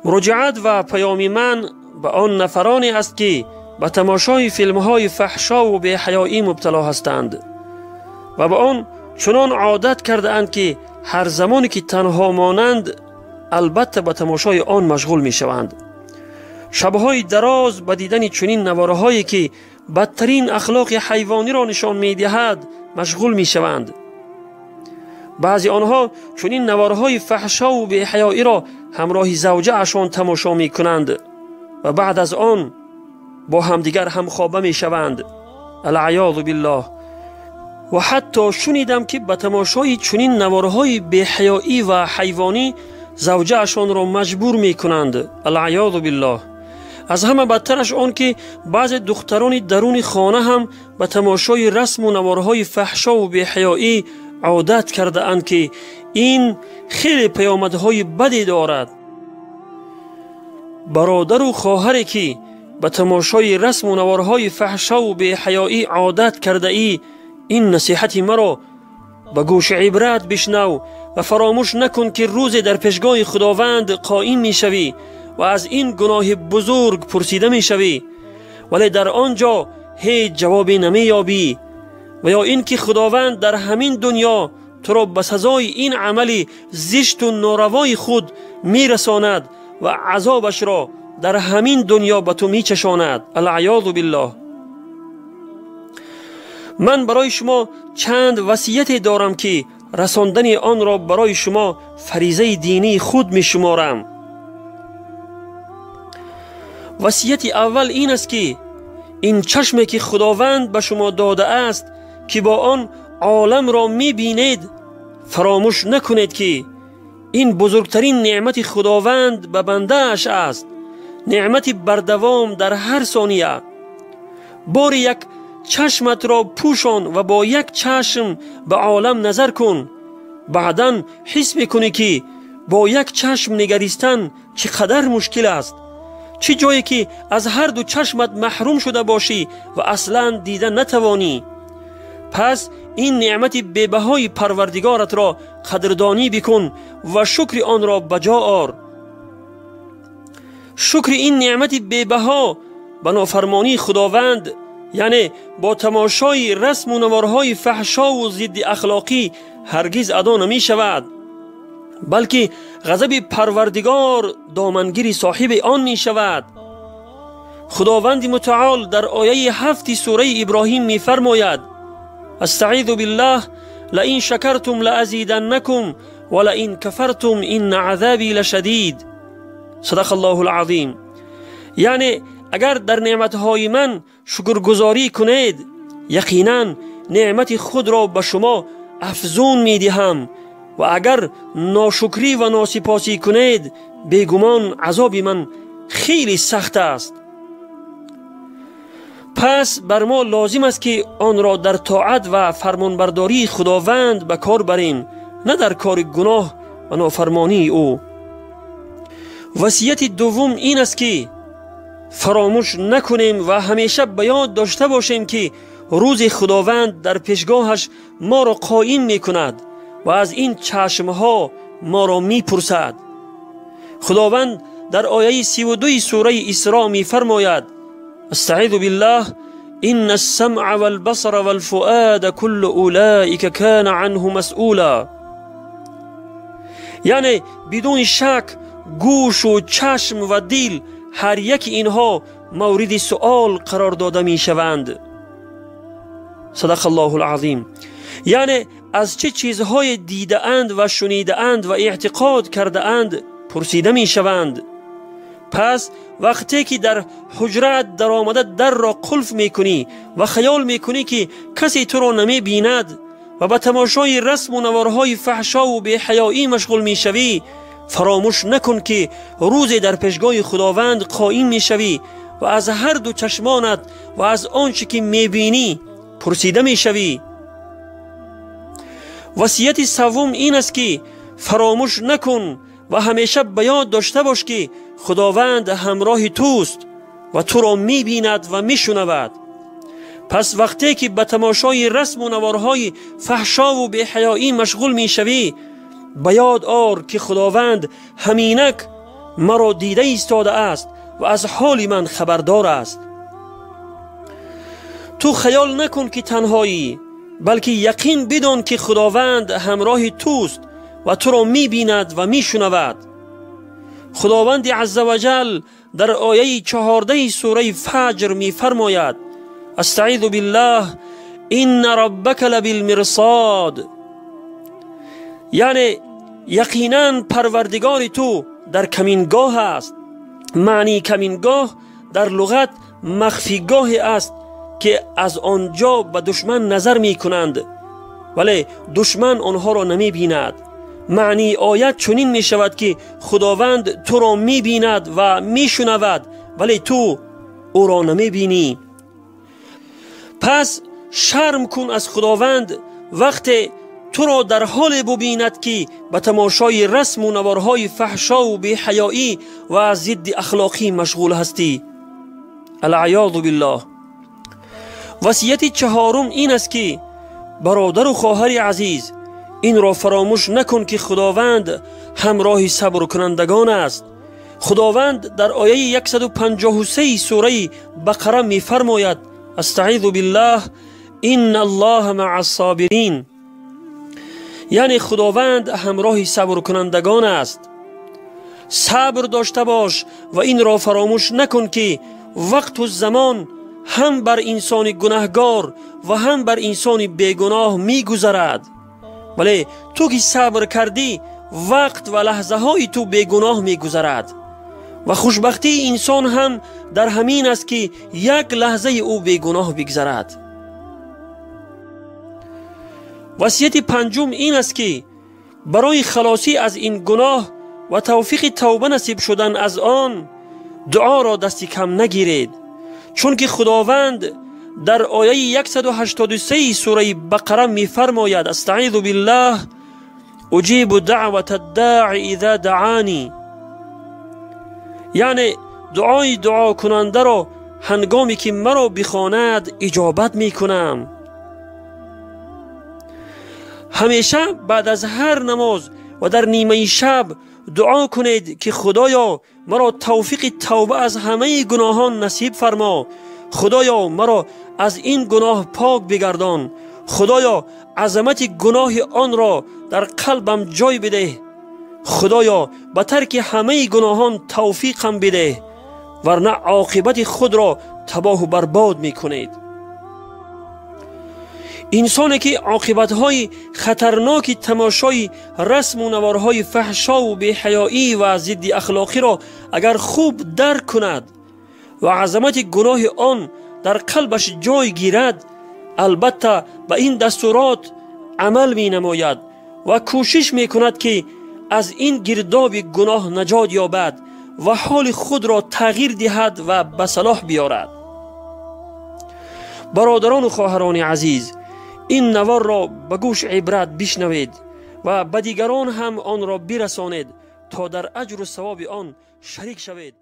Муроҷиат ва паёми ман ба он нафароне аст, ки ба тамошои филмҳои фаҳшову беҳаёӣ мубтало ҳастанд ва ба он чунон одат кардаанд, ки ҳар замоне ки танҳо монанд, албатта ба тамошои он машғул мешаванд. Шабҳои дароз ба дидани чунин наворҳое, ки бадтарин ахлоқи ҳайвониро нишон медиҳад, машғул мешаванд. Баъзе онҳо чунин наворҳои фаҳшову беҳаёиро ҳамроҳи завҷаашон тамошо мекунанд ва баъд аз он бо ҳамдигар ҳамхоба мешаванд. Алъаёзу биллоҳ. Ва ҳатто шунидам, ки ба тамошои чунин наворҳои беҳаёӣ ва ҳайвонӣ завҷаашонро маҷбур мекунанд. Алъаёзу биллоҳ. Аз ҳама бадтараш он, ки баъзе духтарони даруни хона ҳам ба тамошои расму наворҳои фаҳшову беҳаёӣ одат кардаанд, ки ин хеле паёмадҳои баде дорад. Бародару хоҳаре, ки ба тамошои расму наворҳои фаҳшову беҳаёӣ одат кардаӣ, ин насиҳати маро ба гӯши ибрат бишнав ва фаромӯш накун, ки рӯзе дар пешгоҳи Худованд қоим мешавӣ ва аз ин гуноҳи бузург пурсида мешавӣ, вале дар он ҷо ҳеҷ ҷавобе намеёбӣ, ва ё ин ки Худованд дар ҳамин дунё туро ба сазои ин амали зишту норавои худ мерасонад ва азобашро дар ҳамин дунё ба ту мечашонад. Алъаёзу биллоҳ. Ман барои шумо чанд васияте дорам, ки расондани онро барои шумо фаризаи динии худ мешуморам. Васияти аввал ин аст, ки ин чашме, ки Худованд ба шумо додааст, ки бо он оламро мебинед, фаромӯш накунед, ки ин бузургтарин неъмати Худованд ба бандааш аст, неъмати бардавом дар ҳар сония. Бори як чашматро пӯшон ва бо як чашм ба олам назар кун. Баъдан ҳис мекунӣ, ки бо як чашм нигаристан чӣ қадар мушкил аст. Чӣ ҷое ки аз ҳар ду чашмат маҳрум шуда бошӣ ва аслан дида натавонӣ. Пас ин неъмати бебаҳои Парвардигоратро қадрдонӣ бикун ва шукри онро ба ҷо ор. Шукри ин неъмати бебаҳо ба нофармонии Худованд, яъне бо тамошои расму наворҳои фаҳшову зидди ахлоқӣ, ҳаргиз адо намешавад, балки ғазаби Парвардигор домангири соҳиби он мешавад. Худованди мутаол дар ояи 7 сураи Иброҳим мефармояд: астаъизу биллаҳ, лаин шакартум лаазиданнакум ва лаин кафартум инна азаби лашадид. Садақа Аллоҳу алазим. Яъне агар дар неъматҳои ман шукргузорӣ кунед, яқинан неъмати худро ба шумо афзун медиҳам, ва агар ношукрӣ ва носипосӣ кунед, бегумон азоби ман хеле сахт аст. Пас бар мо лозим аст, ки онро дар тоат ва фармонбардории Худованд ба кор барем, на дар кори гуноҳ ва нофармонии ӯ. Васияти дуввум ин аст, ки фаромӯш накунем ва ҳамеша ба ёд дошта бошем, ки рӯзи Худованд дар пешгоҳаш моро қоим мекунад ва аз ин чашмҳо моро мепурсад. Худованд дар ояи 32 сураи Исро мефармояд: астаъизу биллаҳ, инна ассамъа валбасара валфуада куллу улаика кана анҳу масъула. Яъне бидуни шак гӯшу чашм ва дил ҳар яки инҳо мавриди суол қарор дода мешаванд. Садақа Аллоҳу алазим. Яъне аз чӣ чизҳое дидаанд ва шунидаанд ва эътиқод кардаанд пурсида мешаванд. Пас вақте ки дар ҳуҷраат даромада дарро қулф мекунӣ ва хаёл мекунӣ, ки касе туро намебинад ва ба тамошои расму наворҳои фаҳшову беҳаёӣ машғул мешавӣ, фаромӯш накун, ки рӯзе дар пешгоҳи Худованд қоим мешавӣ ва аз ҳар ду чашмонат ва аз он чӣ ки мебинӣ пурсида мешавӣ. Васияти севум ин аст, ки фаромӯш накун ва ҳамеша ба ёд дошта бош, ки Худованд ҳамроҳи туст ва туро мебинад ва мешунавад. Пас вақте ки ба тамошои расму наворҳои фаҳшову беҳаёӣ машғул мешавӣ, ба ёд ор, ки Худованд ҳаминак маро дида истодааст ва аз ҳоли ман хабардор аст. Ту хаёл накун ки танҳоӣ, балки яқин бидон ки Худованд ҳамроҳи туст ва туро мебинад ва мешунавад. Худованди азза ва ҷал дар ояи 14 сураи Фаҷр мефармояд: астаизу биллаҳ инна раббака лабилмирсод. Яъне яқинан Парвардигори ту дар камингоҳ аст. Маънии камингоҳ дар луғат махфигоҳе аст ки аз он ҷо ба душман назар мекунанд, вале душман онҳоро намебинад. Маънии оят чунин мешавад ки Худованд туро мебинад ва мешунавад, вале ту ӯро намебинӣ. Пас шарм кун аз Худованд вақте туро дар ҳоле бубинад ки ба тамошои расму наворҳои фаҳшову беҳаёӣ ва зидди ахлоқӣ машғул ҳастӣ. Алъаёзу биллоҳ. Васияти чаҳорум ин аст ки бародару хоҳари азиз, инро фаромӯш накун ки Худованд ҳамроҳи сабркунандагон аст. Худованд дар ояи 153 сураи Бақара мефармояд: астаизу биллаҳ инна аллоҳа маа ссобирин. Яъне Худованд ҳамроҳи сабркунандагон аст. Сабр дошта бош ва инро фаромӯш накун ки вақту замон ҳам бар инсони гунаҳгор ва ҳам бар инсони бегуноҳ мегузарад, вале ту ки сабр кардӣ, вақт ва лаҳзаҳои ту бегуноҳ мегузарад. Ва хушбахтии инсон ҳам дар ҳамин аст ки як лаҳзаи ӯ бегуноҳ бигзарад. Васияти панҷум ин аст ки барои халосӣ аз ин гуноҳ ва тавфиқи тавба насиб шудан аз он дуоро дасти кам нагиред, чунки Худованд дар ояи 183 сураи Бақара мефармояд: астаизу биллаҳ уҷибу даъвата ддаъи иза даъани. Яъне дуои дуокунандаро ҳангоме ки маро бихонад иҷобат мекунам. Ҳамеша баъд аз ҳар намоз ва дар нимаи шаб дуо кунед ки Худоё маро тавфиқи тавба аз ҳамаи гуноҳон насиб фармо, Худоё маро аз ин гуноҳ пок бигардон, Худоё азамати гуноҳи онро дар қалбам ҷой бидеҳ, Худоё ба тарки ҳамаи гуноҳон тавфиқам бидеҳ, варна оқибати худро табоҳу барбод мекунед. Инсоне ки оқибатҳои хатарноки тамошои расму наворҳои фаҳшову беҳаёӣ ва зидди ахлоқиро агар хуб дарк кунад ва азамати гуноҳи он дар қалбаш ҷой гирад, албатта ба ин дастурот амал менамояд ва кӯшиш мекунад ки аз ин гирдоби гуноҳ наҷот ёбад ва ҳоли худро тағйир диҳад ва ба салоҳ биёрад. Бародарону хоҳарони азиз, ин наворро ба гӯш ибрат бишнавед ва ба дигарон ҳам онро бирасонед то дар аҷру савоби он шарик шавед.